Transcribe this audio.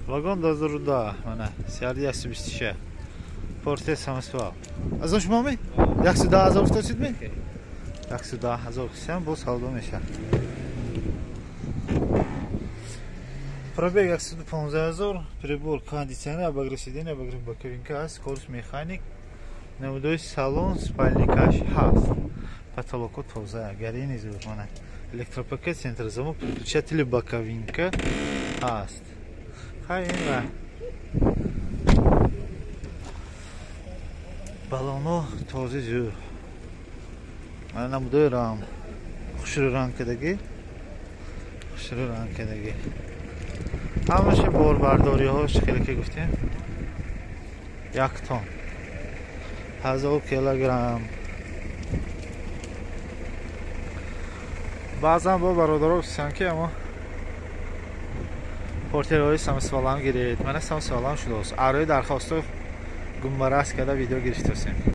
Вагон 2010, мана CRD 126. Портер самосвал. Аз он шумо ми? 110 ҳазор гуфтасид ми? 110 ҳазор гуфтам, боз савдо мешавад. Пробег 115 ҳазор, прибор кондиционер, обогрев сиденья, обогрев боковинка аст, скорость механик, намудои салон, спальникаш ҳаст. Потолоко тоза, гарини зур, мана. Электропакет, центр замок, переключатели боковинка ҳаст. Хай ин ва балоно тоза зур. Мана намудои рам. Хушрӯ ранг кардагӣ. Хушрӯ ранг кардагӣ. Ҳамаша борбардориҳош хеле ки гуфтем. 1 тон. 1000 килограмм. Баъзан бо бародаро гуфтанд ки амо портерҳои самосвалам гиред. Мана самосвалам шудааст. Арои дархостҳо гумбараст карда видео гирифтасем.